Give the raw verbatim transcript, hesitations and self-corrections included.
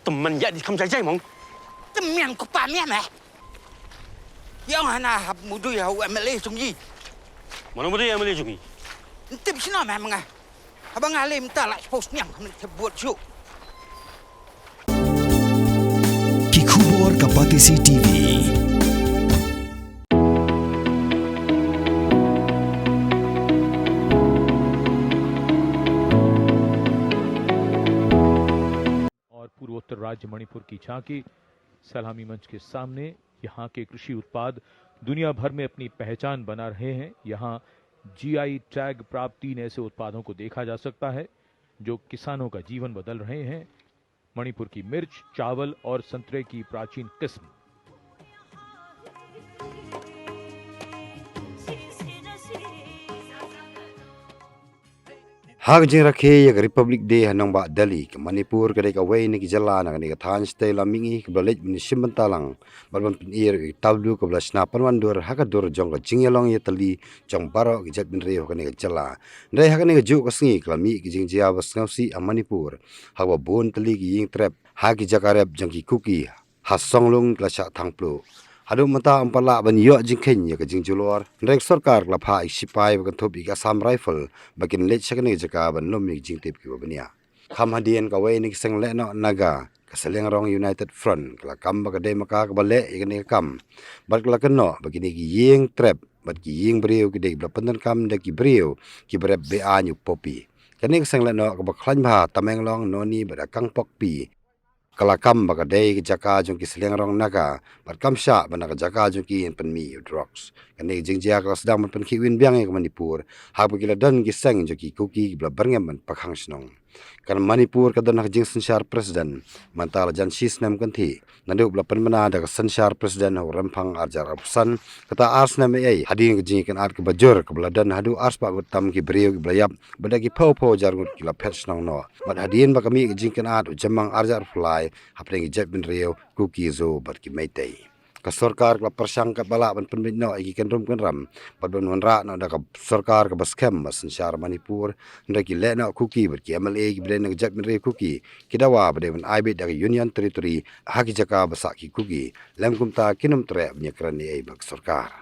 Tymmen ïa di kham jai jai mong. Tymmen ko pa mian eh. Ïa nga na hap mudui ha u M L A jong i. Mano mudui M L A jong i? Ntip sino meh menga. Haba nga lem ta la post niang kami te buat ju. Ki khubor ka Batesi T V. और पूर्वोत्तर राज्य मणिपुर की झांकी सलामी मंच के सामने। यहाँ के कृषि उत्पाद दुनिया भर में अपनी पहचान बना रहे हैं। यहाँ जीआई टैग प्राप्त तीन ऐसे उत्पादों को देखा जा सकता है जो किसानों का जीवन बदल रहे हैं। मणिपुर की मिर्च, चावल और संतरे की प्राचीन किस्म। Ha ka jingrakhe ïa ka Republic Day ha nongbah Delhi, ka Manipur ka dei kawei na ki jylla na kane ka thaiñ shatei lam mihngi kaba la leit ban shim bynta lang bad ban pyni ïa ka tablu kaba la shna pynwandur ha ka dur jong ka jingïalong ïatylli jong baroh ki jaitbynriew ha kane ka jylla. Hynrei ha kane ka juh ka sngi ka la mih ka jingjia ba sngewsih ha Manipur ha kaba bun tylli ki ïing trep ha ki jaka rep jong ki Kuki ha Songlung ki la shah thang pluh. Haduh mynta ym pat lah ban ïoh jingkheiñ ïa ka jingjulor, hynrei ka sorkar ka la phah ïa ki shipai ba kynthup ïa ki Assam Rifle ba kin leit sha kane ka jaka ban lum ïa ki jingtip kiba bniah. Kham hadien kawei na ki seng lehnoh Naga, ka Seliangrong United Front, ka la kam ba ka dei ma ka kaba leh ïa kane ka kam bad ka la kynnoh ba kine ki ïing trep bad ki ïing briew ki dei kiba la pyndonkam da ki briew kiba rep be-aiñ u poppy. Kane ka seng lehnoh kaba khlaiñ bha Tamenglong, Noni bad Kangpokpi ka la kam ba ka dei ka jaka jong ki Seliangrong Naga bad kam shah ba na ka jaka jong ki yn pynmih ïa u drugs. Kane ka jingjia ka la sdang ban pynkhih win biang ïa ka Manipur haba ki la don ki seng jong ki Kuki kiba la byrngem ban pakhang shnong. Ka Manipur ka don ha ka jingsynshar president mynta la jan shi snem kynthih naduh ba la pynbna da ka synshar president ha u Rymphang arhajar arphew san. Kata ar snem eiei hadien ka jingïakynad kaba jur kaba la don haduh arspah ngut tam ki briew kiba la ïap bad da ki phew phew hajar ngut ki la phet shnong noh. Bad hadien ba ka mih ka jingïakynad u Jymmang arhajar arphew lai hapdeng ki jaitbynriew Kuki-Zo bad ki Meitei. Ka sorkar ka la pyrshang katba lah ban pynbeit noh ïa ki kynrum kynram bad ban wanrah noh da ka sorkar kaba skhem ba synshar Manipur. Hynrei ki lehnoh Kuki bad ki MLA kiba dei na ka jaitbynriew Kuki ki dawa ba dei ban ai beit da ka Union Territory ha ki jaka ba sah ki Kuki. Lem kumta kin ym treh ban ïakren eiei bad ka sorkar.